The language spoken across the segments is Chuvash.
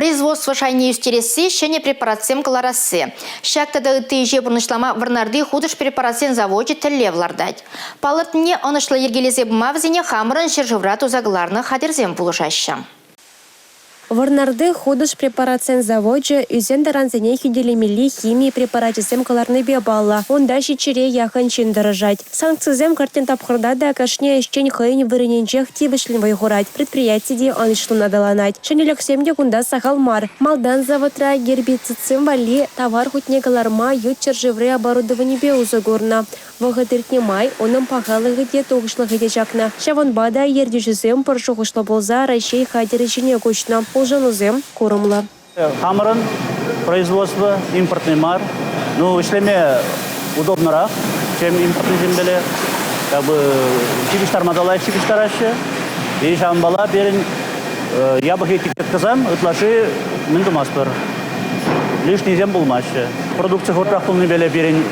Производство шайне ӳстересси, ҫӗнӗ препаратсем кӑларасси. Ҫак тата ытти ӗҫе пурнӑҫлама Вӑрнарти хутӑш препаратсен завочӗ тӗллев лартать. Палӑртнине ӑнӑҫлӑ йӗркелесе пыма вӗсене хамӑрӑн ҫӗршывра туса кӑларнӑ хатӗрсем пулӑшаҫҫӗ. Вӑрнарти хутӑш препаратсен завочӗ ӳсен-тӑрансене хӳтӗлемелли хими препарачӗсем кӑларнипе паллӑ. Унта ҫиччӗре яхӑн ҫын тӑрӑшать. Санкцисем кӗртнӗ тапхӑрта та кашни ӗҫчен хӑйӗн вырӑнӗнчех тивӗҫлӗн вӑй хурать. Предприяти те ӑнӑҫлӑн аталанать. Ҫӗнӗлӗхсем те кунта сахал мар. Малтан заводра гербицидсем валли тавар хутне кӑларма ют ҫӗршыври оборудованипе усӑ курнӑ. Вӑхӑт иртнӗ май унӑн пахалӑхӗ те, тухӑҫлӑхӗ те чакнӑ. Ҫавӑнпа та ертӳҫӗсем пӗр шухӑшлӑ пулса Раҫҫей хатӗрӗ ҫине куҫнӑ. Улшӑнусем курӑмлӑ. Хамӑрӑн производство импортный мар. Ну, ӗҫлеме удобнӑрах, чем импортныйсемпеле. Как бы ҫыпӑҫтарма та лайӑх ҫыпӑҫтараҫҫӗ. И ҫавӑнпала пирӗн япӑх этикеткӑсем ытлашши мӗн тумастпӑр. Лишнисем пулмаҫҫӗ. Продукци хӑвӑртрах пулнипеле пирӗн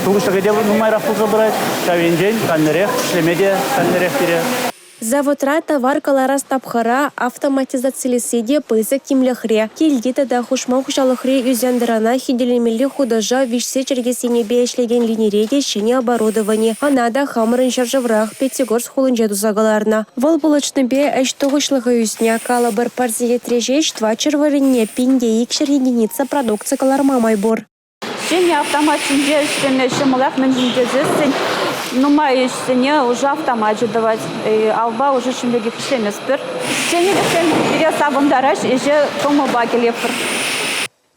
тухӑҫлӑхӗ те нумайрах пулса пырать. Ҫав енчен канлӗрех, ӗҫлеме те канлӗрех пире. Заводра тавар кӑларас тапхӑра автоматизацилесси те пысӑк тимлӗхре. Килти тата хушма хуҫалӑхри ӳсен-тӑрана хӳтӗлемелли хутӑша виҫсе чӗркес енӗпе ӗҫлекен линире те ҫӗнӗ оборудовани. Ӑна та хамӑрӑн ҫӗршыврах, Пятигорск хулинче туса кӑларнӑ. Вӑл пулӑшнипе ӗҫ тухӑҫлӑхӗ ӳснӗ. Калӑпӑр, пӗр сехетре ҫеҫ 400 вырӑнне 1200 единица продукци кӑларма май пур. Ҫӗнӗ автоматсенче ӗҫлеме ҫӑмӑлах, мӗншӗн тесессӗн нумай ӗҫсене уже автомачӗ тӑвать. Алпа уже ҫын пекех ӗҫлеместпӗр. Ҫӗнӗлӗхсем пире савӑнтараҫ, ӗҫе кӑмӑлпа килетпӗр.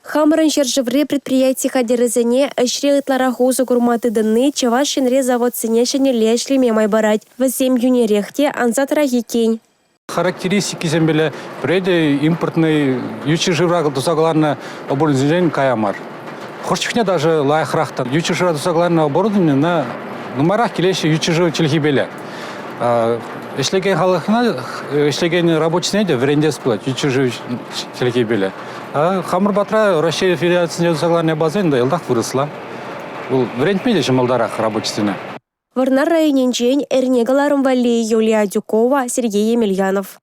Хамӑрӑн ҫӗршыври предприяти хатӗрӗсене ӗҫре ытларах усӑ курма тытӑнни Чӑваш Енре заводсене ҫӗнӗлле ӗҫлеме май парать. Вӗсем йӳнӗрех те ансатрах иккен. Характеристикисемпеле пӗрре те импортный ют ҫӗршывра туса кӑларнӑ оборудованисенчен кая мар. Хӑш чухне даже лайӑхрах та. Ют ҫӗршывра туса кӑларнӑ оборудование нумайрах килеҫҫӗ ют ҫӗршыв чӗлхипеле. Ӗҫлекен халӑхна, ӗҫлекен рабочисене те вӗрентес пулать ют ҫӗршыв чӗлхипеле. Хамӑр патра Раҫҫей Федерацийӗнче туса кӑларнӑ япаласем те йӑлтах вырӑсла. Вӑл вӗрентме те ҫӑмӑлтарах рабочисене. Вӑрнар районӗнчен эрне кӑларӑм валли Юлия Адюкова, Сергей Емельянов.